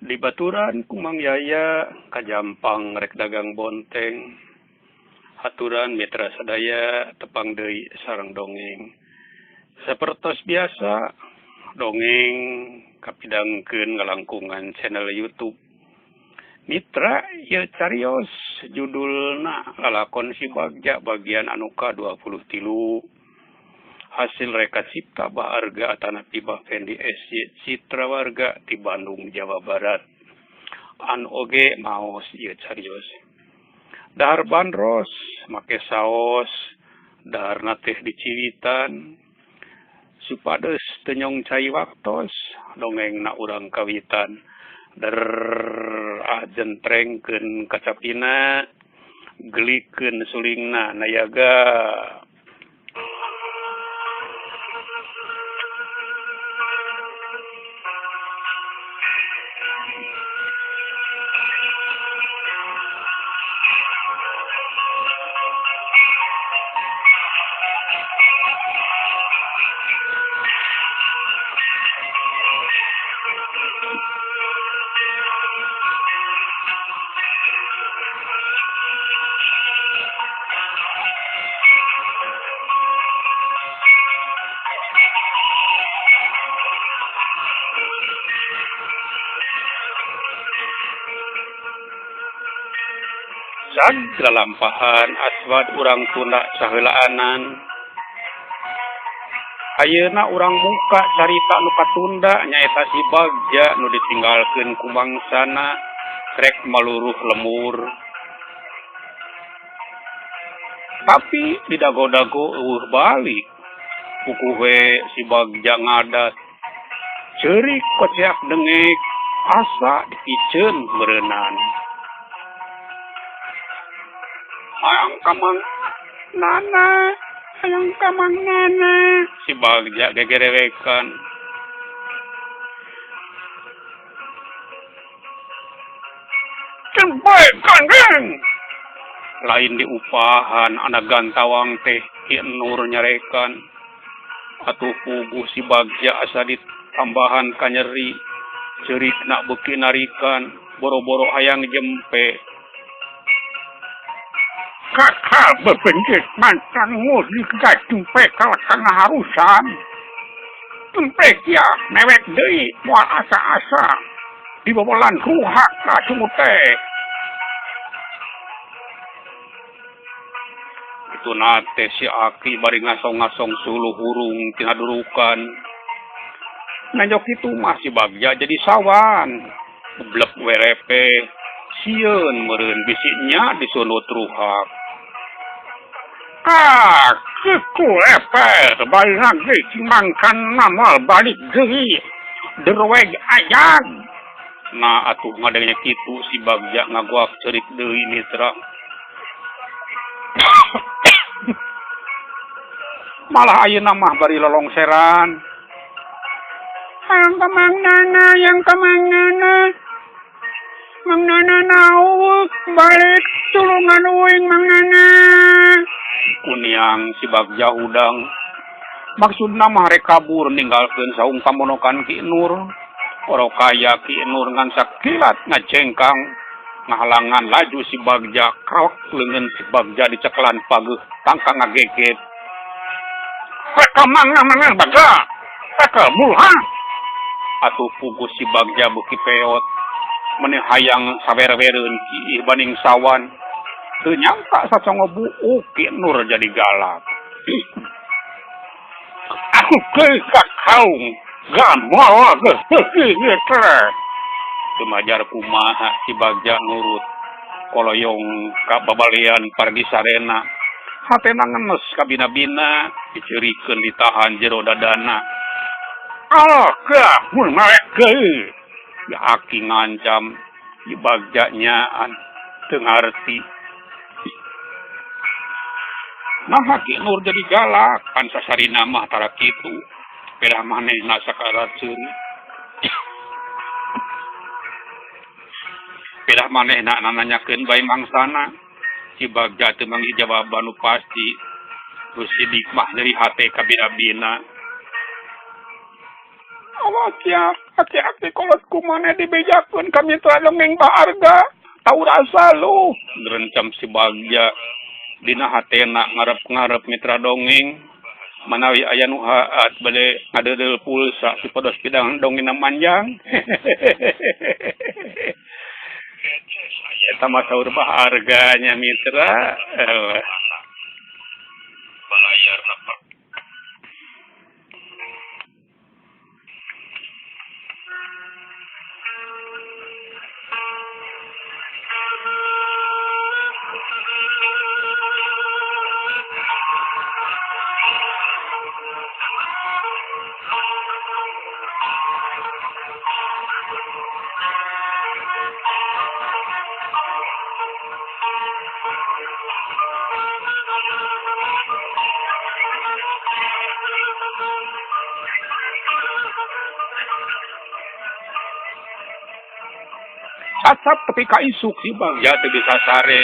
Dibaturan ku Mang Yaya ka Jampang rek dagang bonteng. Haturan mitra sadaya tepang deui sareng dongeng. Sapertos biasa dongeng kapidangkeun ngalangkungan channel YouTube. Mitra ieu carios judulna Lalakon Si Bagja bagian anu ka-23. Hasil reka cipta Bah Arga atanapi Bah Fendi SY Citra Warga di Bandung, Jawa Barat. Anu oge maos ieu carios. Dahar bandros make saos, daharna teh diciwitan supados teu nyong cai waktos dongengna urang kawitan. Der ah jentrengkeun kacapina, gelikeun sulingna nayaga. Lalampahan aswad urang tunda saheulaanan. Ayeuna urang muka carita nu katunda nyaeta si Bagja nu ditinggalkeun ku mangsana rek maluruh lemur. Tapi didago-dago eueuh balik. Pukuh we si Bagja ngadat. Ceurik koceak dengek asa dipiceun meureunnan. Hayang ka Mang Nana, hayang ka Mang Nana. Si Bagja gegerewekan. Cempe gandeng. Lain diupahan anak gantawang teh Ki Nur nyarekan. Atuh puguh si Bagja asa ditambahan kanyeri. Ceurikna beuki narikan, boro-boro hayang jempe. Kakak bebenjit mancang musik gak jempe kalah harusan. Jempe kia mewek deui moal asa-asa. Dibobolan ruhak ka sumut teh. Itu nate si Aki bari ngasong-ngasong suluh hurung tina durukan. Nanjok itu mah si Bagja jadi sawan. Blek werepe sieun meureun bisinya disunut ruhak. Ah, kitu eper bari lagi cimangkan namal balik deui derweg ayag. Nah atuh ngadengnya kitu si Bagja ngaguak ceurik deui mitra. Malah ayeuna mah bari lolongseran. Hayang ka Mang Nana, hayang ka Mang Nana. Mang Nana nauk balik tulungan uing Mang Nana. Kuniang si Bagja hudang. Maksudna mah rek kabur ninggalkeun saung pamonokan Ki Nur. Oro kaya Ki Nur ngan sakilat ngacengkang ngahalangan laju si Bagja krawak leungeun si Bagja dicekelan pageuh tangka ngageget. Rek ka Mang Nana Bagja. Rek kabur ha. Atuh puguh si Bagja beuki peot. Meni hayang sawer-wereun kiih baning sawan. Teu nyangka sacongo buuk Ki Nur jadi galak. Aku teh ka kaung gamola geus beuki ieu teh. Teu majar kumaha si Bagja nurut. Koloyong ka babalian pargi sarena. Hatena ngenes ka bina-bina, diceurikeun ditahan jero dadana. Alah gah mun marek deui. Ya Aki ngancam si Bagja nyaan teu ngarti. Naha Ki Nur jadi galak kan sasarina mah tara kitu. Pedah manehna sakarat seuri. Pedah manehna nananyakeun bae mangsana. Si Bagja teu manggih jawaban nu pasti. Terus sidik mah nyeri hate ka bina-bina. Awak ya, aki-aki kolot ku maneh dibejakeun ka mitra dongeng Baharga. Tahu rasa lu. Gerencam si Bagja dina hatena ngarep-ngarep mitra dongeng. Manawi aya nu haat bade ngadeudeuh pulsa supados pidang dongengna manjang. Eta mah saur Baharga nya mitra. Cacap tepi ka isuk si Bagja teu bisa sare.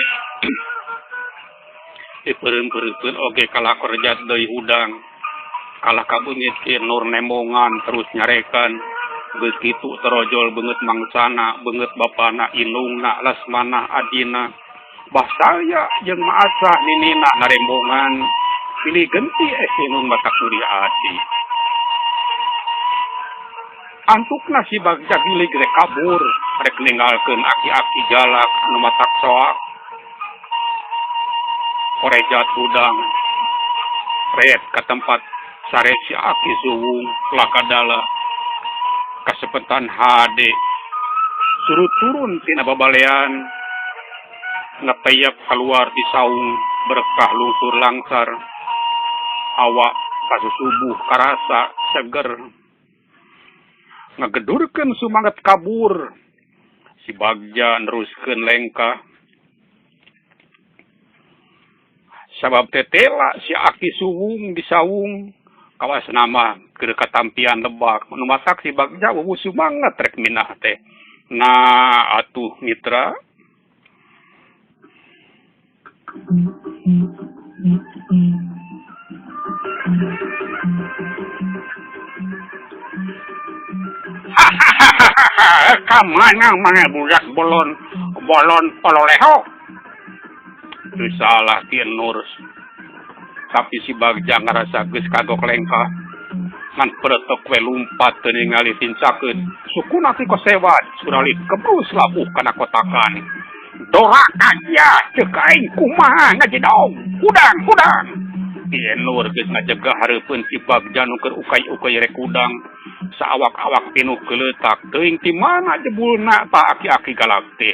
Dipeureum-peureupkeun oge kalah korejat deui hudang. Kalah kabeungit Ki Nur nembongan terus nyarekan. Geus kitu torojol beungeut mangsana, beungeut bapana, indungna, Lasmana, adina. Bah Salya jeung Maasa ninina narembongan. Pilih genti indung matak nyeri ati. Antukna si Bagja bilig rek kabur, rek ninggalkeun aki-aki jalak anu matak soak. Korejat hudang, ret ka tempat sare si aki suwung lakadala kasepetan hade. Surut turun tina babalean, ngeteyep kaluar ti saung berkah lungsur langsar. Awak kasusubuh karasa seger. Ngagedurkeun sumanget kabur. Si Bagja neruskeun lengkah. Sabab tetela si aki suwung di saung kawas nama keur katampian lebak. Nu matak si Bagja wuwu sumanget rek minah teh. Nah atuh mitra. Kamana mana budak bolon bolon pololeho. Teu salah Ki Nur. Tapi si Bagja ngarasa geus kagok lengkah. Ngan peretek we lumpat teu ningali tincakeun. Sukuna ti kosewat suralit kebrus labuh kana kotakan. Doraka sia ceuk aing kumaha ngajedog. Hudang hudang. Ki Nur geus ngajegah hareupeun si Bagja nu keur ukay-ukay rek hudang. Saawak-awak pinuh keleutak teuing ti mana jebulna ta aki-aki galak teh.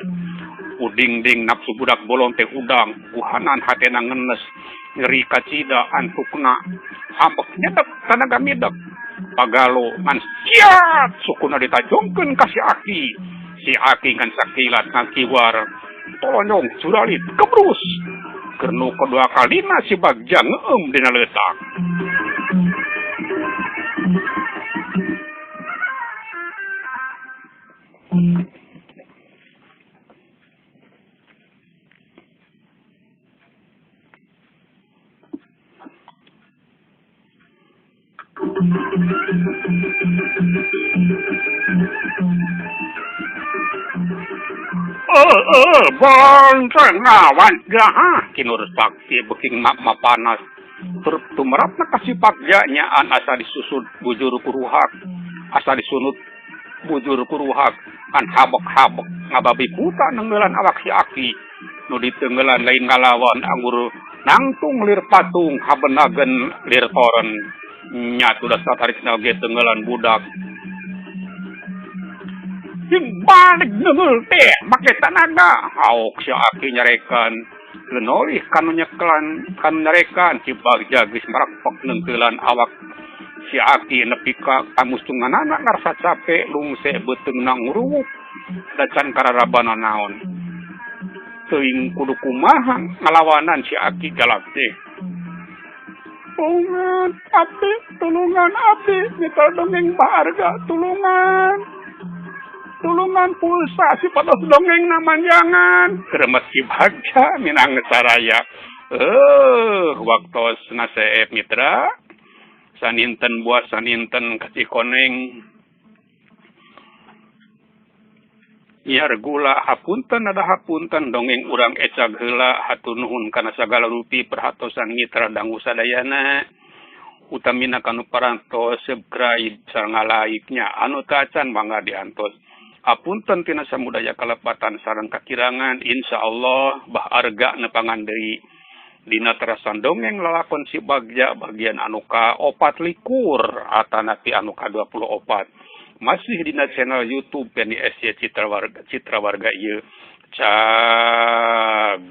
Udingding nafsu budak bolon teh hudang, guhanan hatena ngenes, nyeri kacida antukna, ambek nyedek tanaga midek. Pagalo ngan siat sukuna ditajongkeun ka si aki. Si aki ngan sakilat ngakiwar, tolonyong suralit kebrus. Keur nu kadua kalina si Bagja ngeueum dina leutak. Bonteng ngawan jaha Ki Nur Sakti beuking mak panas. Tur tumerapna ka si Bagja nyaan asa disusut bujur kuruhak, asa disunut bujur kuruhak, ngan habek-habek ngababi kuta neungeulan awak si aki. Nu diteungeulan lain ngalawan anggur nangtung lir patung habenageun lir toren. Nya tuh dasar tarik oge teungeulan budak. Jeung balik neungeul teh make tanaga haok si aki nyarekan. Lenolih kanu nyekelan kanu nyarekan si Bagja geus marakpek neungkeulan awak si aki nepi ka kamustunganana ngarasa cape lungse beuteungna nguruwuk da can kararabana naon. Teuing kudu kumaha ngalawanan si aki galak teh. Tulungan abdi, tulungan abdi, mitra dongeng Baharga, tulungan. Tulungan pulsa si pados dongeng namanjangan. Kremet si Bagja minang saraya. Waktos naseep mitra. Saninten buah saninten ka Cikoneng. Nyiar gula hapunten ada hapunten dongeng urang ecag heula hatur nuhun kana sagala rupi perhatosan mitra dangu sadayana utamina kanu parantos subscribe sareng like nya anu tacan mangga diantos. Hapunten tina samudaya kalepatan sareng kakirangan, insyaallah bah arga nepangan deui dina terasan dongeng lalakon Si Bagja bagian anu ka 24 atanapi anu ka 24 masih dina channel YouTube Penny SY Citra Warga, Citra Warga ieu. Cag.